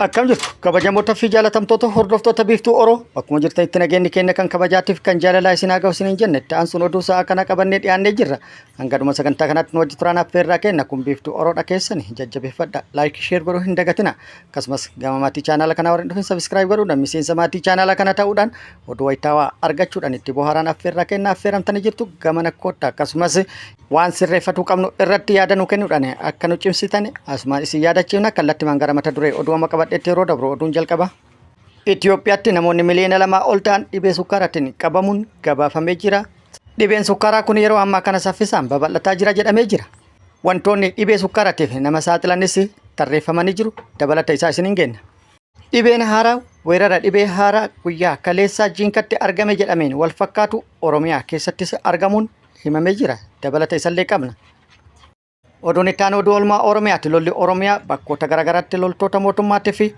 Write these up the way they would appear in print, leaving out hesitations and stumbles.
Akkam jirtu kabajamoota fi jaalatamtoota hordoftoota Biiftuu Oroo, bakkuma jirtanitti nageenyi keenya kan kabajaatiif kan jaalalaa isin haa gahu isiniin jenne. Itti aansuun oduu sa'a kana qabannee dhiyaannee jirra. Hanga dhuma sagantaa kanaatti nu wajji turaan affeerraa kenna. Kun Biiftuu Oroodha, keessani jajjabeeffadha. Like, share godhuu hin dagatina. Akkasumas gama maatii chaanaala kanaa warreen dhufin subscribe godhuudhaan miseensa maatii chaanaala kana ta'uudhaan oduu wayitaawaa argachuudhaan itti bohaaraan affeerraa kenna, affeeramtanii jirtu, gamana kottaa. Akkasumas waan sirreeffatuu qabnu irratti yaada nu kennuudhaan akka nu cimsitan asumaan isin yaadachiifna. Kallattimaan gara mata duree oduu amma qabadheetti yeroo dabru, oduun jalqaba. Itoophiyaatti namoonni miliyoona 2 ol ta'an dhibee sukkaaraatiin qabamuun gabaafamee jira. Dhibeen sukkaaraa kun yeroo ammaa kana saffisaan babal'ataa jira jedhamee jira. Wantoonni dhibee sukkaaraatiif nama saaxilanis tarreeffamanii jiru. Dabalata isaa isin hin kenna. Dhibeen haaraa weerara dhibee haaraa guyyaa kaleessaa Jiinkatti argame jedhameen wal fakkaatu Oromiyaa keessattis argamuun himamee jira. Dabalata isallee qabna. Oduun itti aanu oduu oolmaa Oromiyaati. Lolli Oromiyaa bakkoota garaagaraatti loltoota mootummaatii fi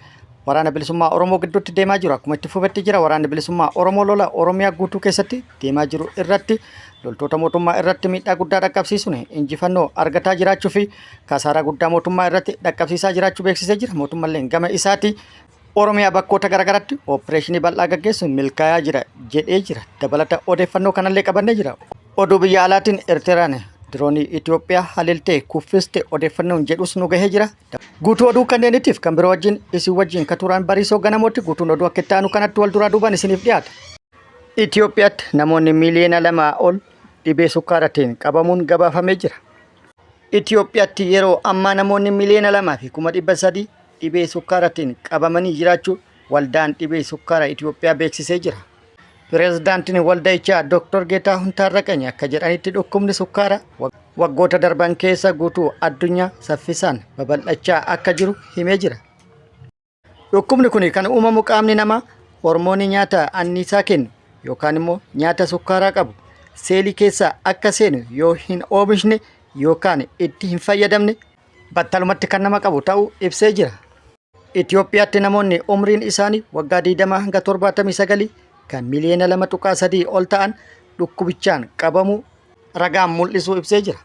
Waraana Bilisummaa Oromoo gidduutti deemaa jiru akkuma itti fufetti jira. Waraanni Bilisummaa Oromoo lola Oromiyaa guutuu keessatti deemaa jiru irratti loltoota mootummaa irratti miidhaa guddaa dhaqqabsiisuun injifannoo argataa jiraachuu fi kasaaraa guddaa mootummaa irratti dhaqqabsiisaa jiraachuu beeksisee jira. Mootummalleen gama isaati Oromiyaa bakkoota garaagaraatti opereeshinii bal'aa gaggeessuun milkaa'aa jira jedhee jira. Dabalata odeeffannoo kanallee qabannee jira. Oduu biyya alaatiin Eertiraan diroonii Itoophiyaa haleeltee kuffiste odeeffannoon jedhus nu gahee jira. Guutuu oduu kanneeniitiif kan biroo wajjin isin wajjin ka turaan Bariisoo Ganamootti. Guutuun oduu akka itti aanu kanatti wal duraa duubaan isiniif dhiyaata. Itoophiyaatti namoonni miliyoona 2 ol dhibee sukkaaraatiin qabamuun gabaafamee jira. Itoophiyaatti yeroo ammaa namoonni 2,300,000 dhibee sukkaaraatiin qabamanii jiraachuu Waldaan Dhibee Sukkaaraa Itoophiyaa beeksisee jira. Pireezidaantiin walda'ichaa Dr. Geetaahun Taarraqany akka jedhanitti, dhukkubni sukkaaraa waggoota darban keessa guutuu addunyaa saffisaan babal'achaa akka jiru himee jira. Dhukkubni kun kan uumamu qaamni namaa hormoonii nyaata anniisaa kennu yookaan immoo nyaata sukkaaraa qabu seelii keessa akka seenu yoo hin oomishne yookaan itti hin fayyadamne battalumatti kan nama qabu ta'uu ibsee jira. Itoophiyaatti namoonni umriin isaanii waggaa 20 hanga 79 kan miliyoona 2.3 ol ta'an dhukkubichaan qabamuu ragaan mul'isuu ibsee jira.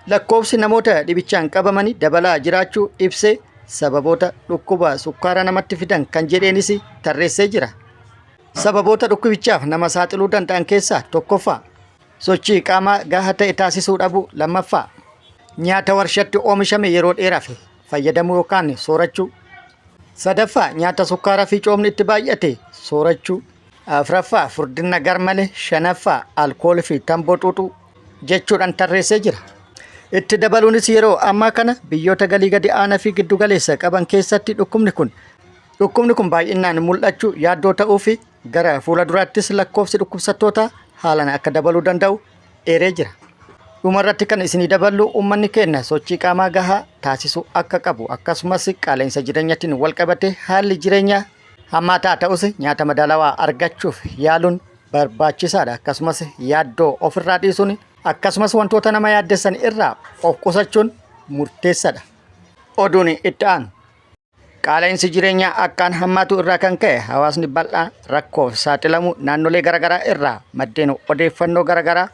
Lakkoofsi namoota dhibichaan qabamanii dabalaa jiraachuu ibsee, sababoota dhukkuba sukkaara namatti fidan kan jedheenis tarreessee jira. Sababoota dhukkubichaaf nama saaxiluu danda'an keessaa tokkoffaa, sochii qaamaa gahaa ta'e taasisuu dhabuu, lammaffaa, nyaata warshatti oomishame yeroo dheeraaf fayyadamuu yookaan soorachuu, sadaffaa, nyaata sukkaaraa fi coomni itti baay'ate soorachuu, afraffaa, furdina garmalee, shanaffaa, alkoolii fi tamboo xuuxuu jechuudhaan tarreessee jira. Itti dabaluunis yeroo ammaa kana biyyoota galii gadi aanaa fi giddu galeessa qaban keessatti dhukkubni kun baay'inaan mul'achuu yaaddoo ta'uu fi gara fuula duraattis lakkoofsi dhukkubsattootaa haalaan akka dabaluu danda'u eeree jira. Dhumarratti kan isinii daballu, uummanni keenya sochii qaamaa gahaa taasisuu akka qabu, akkasumas qaala'insa jireenyatiin wal qabatee haalli jireenyaa hammaataa ta'us nyaata madaalawaa argachuuf yaaluun barbaachisaadha. Akkasumas yaaddoo ofirraa dhiisuun, akkasumas wantoota nama yaaddessan irraa of qusachuun murteessaadha. Oduun itti aanu. Qaala'insi jireenyaa akkaan hammaatu irraa kan ka'e hawaasni bal'aa rakkoof saaxilamu naannolee garaagaraa irraa maddeen odeeffannoo garaagaraa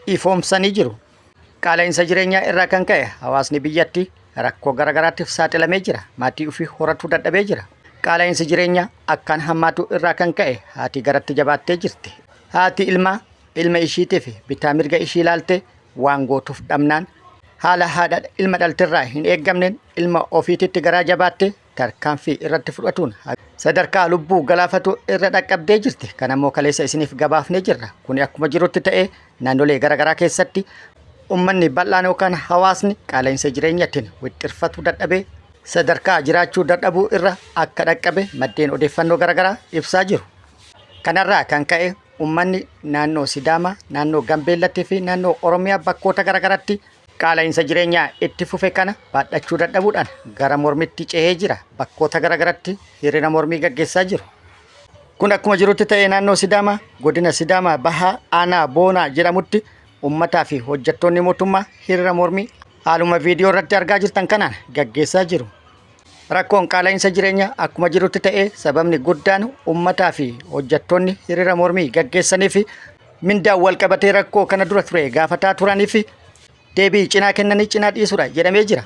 ifoomsanii jiru. Qaala'insa jireenyaa irraa kan ka'e hawaasni biyyattii rakkoo garaagaraatiif saaxilamee jira. Maatii ofii horatuu dadhabee jira. Qaala'insi jireenyaa akkaan hammaatu irraa kan ka'e haati garatti jabaattee jirti. Haati ilmaa ilma ishiitiif bitaa mirga ishii ilaalte waan gootuuf dhabnaan, haala haadha ilma dhaltirraa hin eeggamneen ilma ofiititti garaa jabaatte tarkaanfii irratti fudhatuun sadarkaa lubbuu galaafatu irra dhaqqabdee jirti. Kana immoo kaleessa isiniif gabaafnee jirra. Kuni akkuma jirutti ta'ee, naannolee garaagaraa keessatti ummanni bal'aan yookaan hawaasni qaala'insa jireenyatiin wixxirfatu dadhabee sadarkaa jiraachuu dadhabuu irra akka dhaqqabe maddeen odeeffannoo garaagaraa ibsaa jiru. Kanarraa kan ka'e ummanni naannoo Sidaamaa, naannoo Gambeellattii fi naannoo Oromiyaa bakkoota garaagaraatti qaala'insa jireenyaa itti fufe kana baadhachuu dadhabuudhaan gara mormitti ce'ee jira. Bakkoota garaagaraatti hiriira mormii gaggeessaa jiru. Kun akkuma jirutti ta'ee, naannoo Sidaamaa, godina Sidaamaa Bahaa, aanaa Boonaa jedhamutti uummataa fi hojjettoonni mootummaa hiriira mormii haaluma viidiyoo irratti argaa jirtan kanaan gaggeessaa jiru. Rakkoon qaala'insa jireenyaa akkuma jirutti ta'ee, sababni guddaan uummataa fi hojjettoonni hiriira mormii gaggeessanii fi mindaan wal qabatee rakkoo kana dura ture gaafataa turanii fi deebii cinaa kennanii cinaa dhiisudha jedhamee jira.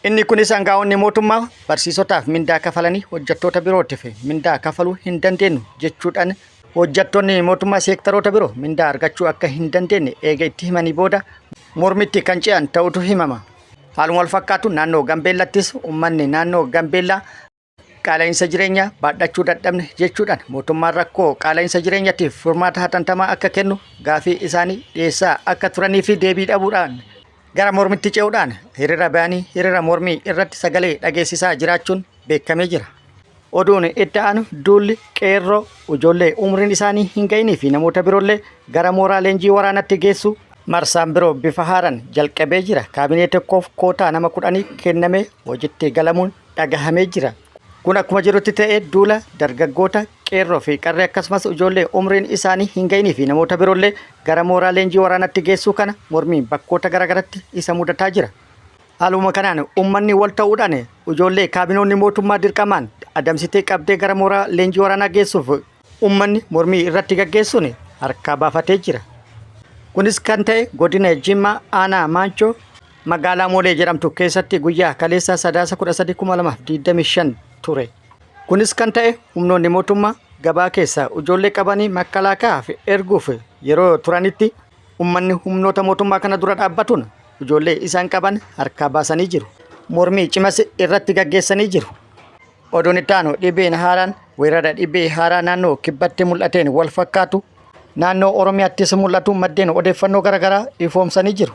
Inni kunis angaa'onni mootummaa barsiisotaaf mindaa kafalanii hojjettoota birootiif mindaa kafaluu hin dandeenyu jechuudhaan hojjettoonni mootummaa seektaroota biroo mindaa argachuu akka hin dandeenye eega itti himanii booda mormitti kan ce'an ta'utu himama. Haaluma wal fakkaatuun naannoo Gambeellattis uummanni naannoo Gambeellaa qaala'insa jireenyaa baadhachuu dadhabne jechuudhaan mootummaan rakkoo qaala'insa jireenyatiif furmaata hatantamaa akka kennu gaafii isaanii dhiyeessaa akka turanii fi deebii dhabuudhaan gara mormitti ce'uudhaan hiriira ba'anii hiriira mormii irratti sagalee dhageessisaa jiraachuun beekamee jira. Oduun itti aanu duulli qeerroo ijoollee umriin isaanii hin ga'inii fi namoota biroollee gara mooraa leenjii waraanatti geessu marsaan biroo bifa haaraan jalqabee jira. Kaabinee tokkoof kootaa nama 10 kennamee hojitti galamuun dhagahamee jira. Kun akkuma jirutti ta'ee duula dargaggoota qeerroo fi qarree akkasumas ijoollee umriin isaanii hin ga'inii fi namoota biroollee gara mooraa leenjii waraanatti geessuu kana mormiin bakkoota garaagaratti isa mudataa jira. Haaluma kanaan uummanni wal ta'uudhaan ijoollee kaabinoonni mootummaa dirqamaan adamsitee qabdee gara mooraa leenjii waraanaa geessuuf uummanni mormii irratti gaggeessuun harkaa baafatee jira. Kunis kan ta'e godina Jimmaa aanaa Maanchoo magaalaa Moolee jedhamtu keessatti guyyaa kaleessa Sadaasa 13,2025 ture. Kunis kan ta'e humnoonni mootummaa gabaa keessa ijoollee qabanii makkalaakaaf erguuf yeroo turanitti ummanni humnoota mootummaa kana dura dhaabbatuun ijoollee isaan qaban harkaa baasanii jiru. Mormii cimas irratti gaggeessanii jiru. Oduun itti aanu dhibeen haaraan weerara dhibee haaraa naannoo kibbatti mul'ateen wal fakkaatu naannoo Oromiyaattis mul'atu maddeen odeeffannoo garaagaraa ifoomsanii jiru.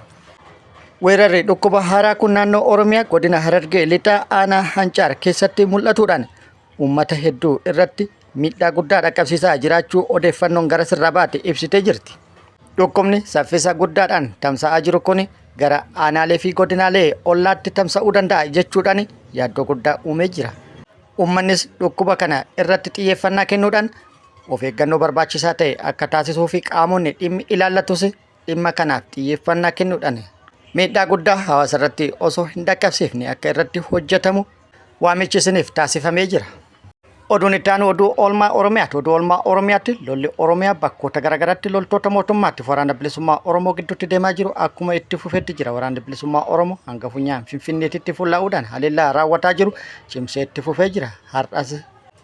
Weerarri dhukkuba haaraa kun naannoo Oromiyaa godina Harargee lixaa aanaa Hancaar keessatti mul'atuudhaan uummata hedduu irratti miidhaa guddaa dhaqqabsiisaa jiraachuu odeeffannoon gara sirraa baate ibsitee jirti. Dhukkubni saffisa guddaadhaan tamsa'aa jiru kun gara aanaalee fi godinaalee ollaatti tamsa'uu danda'a jechuudhaan yaaddoo guddaa uumee jira. Uummannis dhukkuba kana irratti xiyyeeffannaa kennuudhaan of eeggannoo barbaachisaa ta'e akka taasisuu fi qaamonni dhimmi ilaallatus dhimma kanaaf xiyyeeffannaa kennuudhaan miidhaa guddaa hawaasa irratti osoo hin dhaqqabsiifne akka irratti hojjetamu waamichi isiniif taasifamee jira. Oduun itti aanu oduu oolmaa Oromiyaati. Oduu oolmaa Oromiyaatti lolli Oromiyaa bakkoota garaagaraatti loltoota mootummaatti waraana bilisummaa Oromoo gidduutti deemaa jiru akkuma itti fufetti jira. Waraanni bilisummaa Oromoo hanga funyaan Finfinneetitti fullaa'uudhaan haleellaa raawwataa jiru cimsee itti fufee jira. Har'as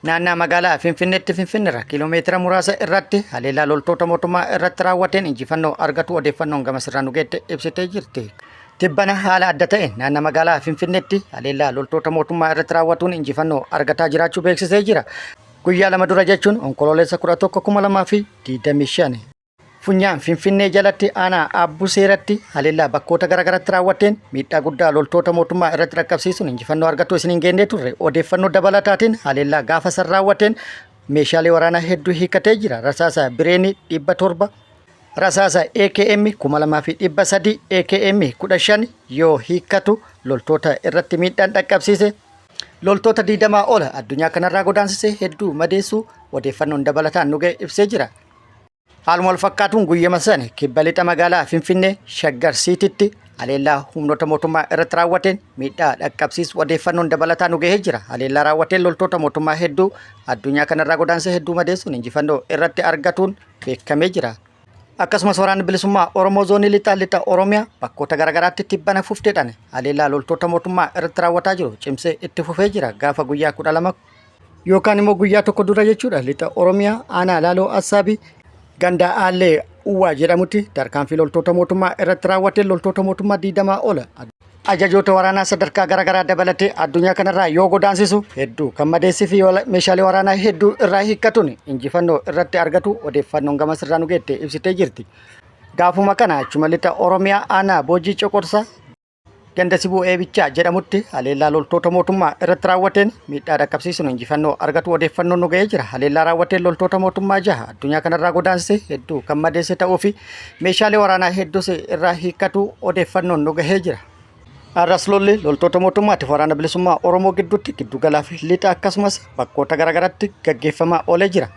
naannaa magaalaa Finfinneetti Finfinneerra kiiloomeetira muraasa irratti haleellaa loltoota mootummaa irratti raawwateen injifannoo argatu odeeffannoon gama sirraa nu geette ibsitee jirti. Tibbana haala adda ta'een naannaa magaalaa Finfinneetti haleellaa loltoota mootummaa irratti raawwatuun injifannoo argataa jiraachuu beeksisee jira. Guyyaa 2 dura jechuun Onkoloolessa 11,2025 Funyaan Finfinnee jalatti aanaa Aabbuu Seeratti haleellaa bakkoota garaagaratti raawwateen miidhaa guddaa loltoota mootummaa irratti dhaqqabsiisuun injifannoo argachuu isiniin geennee turre. Odeeffannoo dabalataatiin haleellaa gaafa san raawwateen meeshaalee waraanaa hedduu hiikkatee jira. Rasaasa bireenii 700, rasaasa AKM 2300, AKM 15 yoo hiikkatu loltoota irratti miidhaan dhaqqabsiise loltoota 20 ol addunyaa kanarraa godaansise hedduu madeessuu odeeffannoon dabalataan nu ga'e ibsee jira. Haaluma wal fakkaatuun guyyama sana kibba lixa magaalaa Finfinnee Shaggar Siititti haleellaa humnoota mootummaa irratti raawwateen miidhaa dhaqqabsiisu odeeffannoon dabalataa nu gahee jira. Haleellaa raawwateen loltoota mootummaa hedduu addunyaa kanarraa godaansee hedduu madeessuun injifannoo irratti argatuun beekamee jira. Akkasumas waraanni bilisummaa Oromoo zoonii lixaa lixa Oromiyaa bakkoota garaagaraatti tibbana fufteedhaan haleellaa loltoota mootummaa irratti raawwataa jiru cimsee itti fufee jira. Gaafa guyyaa 12 yookaan immoo guyyaa tokko dura jechuudha lixa Oromiyaa aanaa Laaloo Assaabii ganda Aallee Uwwaa jedhamutti tarkaanfii loltoota mootummaa irratti raawwateen loltoota mootummaa 20 ol ajajoota waraanaa sadarkaa garaagaraa dabalatee addunyaa kanarraa yoo godaansisu hedduu kan madeessii fi meeshaalee waraanaa hedduu irraa hiikkatuun injifannoo irratti argatu odeeffannoon gama sirraa nu geette ibsitee jirti. Gaafuma kana achuma lixa Oromiyaa aanaa Boojii Coqorsa Ganda Sibuu Eebichaa jedhamutti haleellaa loltoota mootummaa irratti raawwateen miidhaa dhaqqabsiisuun injifannoo argatu odeeffannoon nu ga'ee jira. Haleellaa raawwateen loltoota mootummaa jaha addunyaa kanarraa godaansise hedduu kan madeesse ta'uu fi meeshaalee waraanaa hedduus irraa hiikkatu odeeffannoon nu gahee jira. Har'as lolli loltoota mootummaatiif waraana bilisummaa Oromoo gidduutti giddugalaa fi lixa akkasumas bakkoota garaagaraatti gaggeeffamaa oolee jira.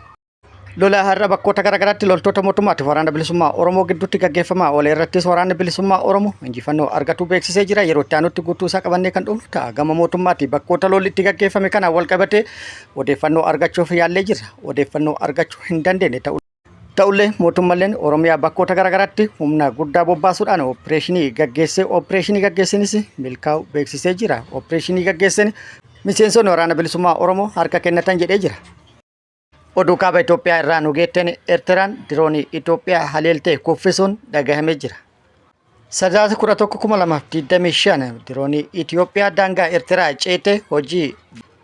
Lola har'a bakkoota garaagaraatti loltoota mootummaatiif waraana bilisummaa Oromoo gidduutti gaggeeffamaa oole irrattis waraanni bilisummaa Oromoo injifannoo argatuu beeksisee jira. Yeroo itti aanutti guutuu isaa qabannee kan dhufnu ta'a. Gama mootummaatti bakkoota lolli itti gaggeeffame kanaan wal qabatee odeeffannoo argachuuf yaallee jirra. Odeeffannoo argachuu hin dandeenye ta'u. Ta'ullee mootummalleen Oromiyaa bakkoota garaagaraatti humna guddaa bobbaasuudhaan ooppireeshinii gaggeessee ooppireeshinii gaggeessinis milkaa'u beeksisee jira. Ooppireeshinii gaggeesseen miseensonni waraana bilisummaa Oromoo harka kennatan jedhee jira. Oduu kaaba Itoophiyaa irraa nu geetteen Eertiraan diroonii Itoophiyaa haleeltee kuffisuun dhagahamee jira. Sadaasa 11,2025 diroonii Itoophiyaa daangaa Eertiraa ceetee hojii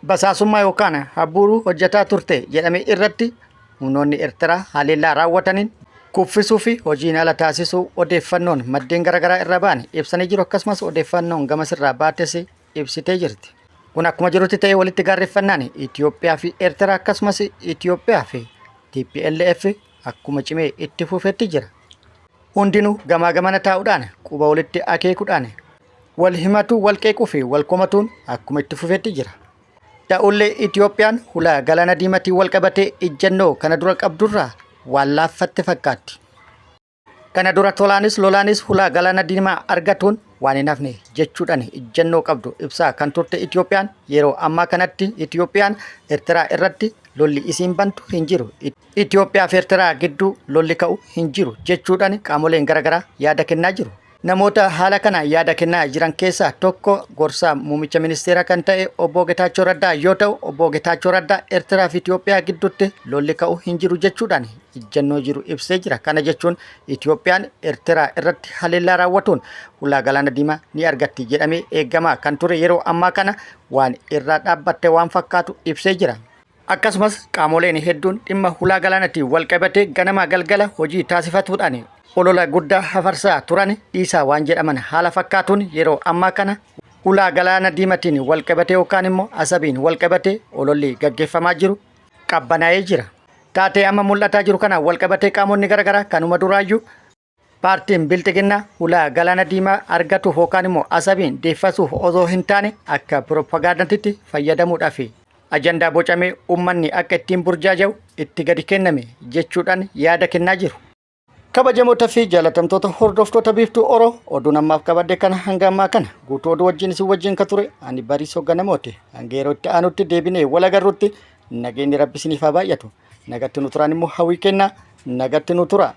basaasummaa yookaan habuuruu hojjetaa turte jedhame irratti humnoonni Eertiraa haleellaa raawwataniin kuffisuu fi hojiin ala taasisuu odeeffannoon maddeen garaagaraa irra ba'an ibsanii jiru akkasumas odeeffannoon gamasirraa baates ibsitee jirti. Kun akkuma jirutti ta'ee walitti gaarreeffannaan Itoophiyaa fi Eertiraa akkasumas Itoophiyaa fi TPLF akkuma cimee itti fufetti jira. Hundinuu gamaa gamana taa'uudhaan quba walitti akeekuudhaan wal himatu, wal qeequu fi wal komatuun akkuma itti fufetti jira. Ta'ullee Itoophiyaan hulaa galaana diimatiin wal qabatee ijjannoo kana dura qabdurraa waan laaffatte fakkaatti. Kana dura tolaanis lolaanis hulaa galaana diimaa argatuun waan hin hafne jechuudhaan ijjannoo qabdu ibsaa kan turte Itoophiyaan yeroo ammaa kanatti Itoophiyaan Eertiraa irratti lolli isiin bantu hin jiru. Itoophiyaa fi Eertiraa gidduu lolli ka'u hin jiru jechuudhaan qaamoleen garaagaraa yaada kennaa jiru. Namoota haala kana yaada kennaa jiran keessaa tokko gorsaa muummicha ministeeraa kan ta'e obbo Getaachoo Raddaa yoo ta'u, obbo Getaachoo Raddaa Eertiraa fi Itoophiyaa gidduutti lolli ka'u hin jiru jechuudhaan ijjannoo jiru ibsee jira. Kana jechuun Itoophiyaan Eertiraa irratti haleellaa raawwatuun hulaa galaana diimaa ni argatti jedhamee eegamaa kan ture yeroo ammaa kana waan irraa dhaabbatte waan fakkaatu ibsee jira. Akkasumas qaamoleen hedduun dhimma hulaa galaanatiin wal qabatee ganamaa galgala hojii taasifatuudhaan olola guddaa hafarsaa turan dhiisaa waan jedhaman haala fakkaatuun yeroo ammaa kana hulaa galaana diimatiin wal qabatee yookaan immoo asabiin wal qabatee ololli gaggeeffamaa jiru qabbanaa'ee jira. Taatee amma mul'ataa jiru kanaan wal qabatee qaamonni garaagaraa kanuma duraayyuu Paartiin Bilxiginnaa hulaa galaana diimaa argatuuf yookaan immoo Asabiin deeffasuuf osoo hin taane akka piroopagaandaatti fayyadamuudhaaf ajandaa bocamee uummanni akka ittiin burjaaja'u itti gadi kenname jechuudhaan yaada kennaa jiru. Kabajamoota fi jaalatamtoota hordoftoota Biiftuu Oro oduun ammaaf qabadhe kana hanga ammaa kana guutuu oduu wajjin isin wajjin ka ture ani Bariisoo Ganamooti. Hanga yeroo itti aanutti deebinee wal agarrutti nageenyi Rabbi isiniif haa baay'atu. Nagatti nu turaan immoo hawwii kennaa nagatti nu tura.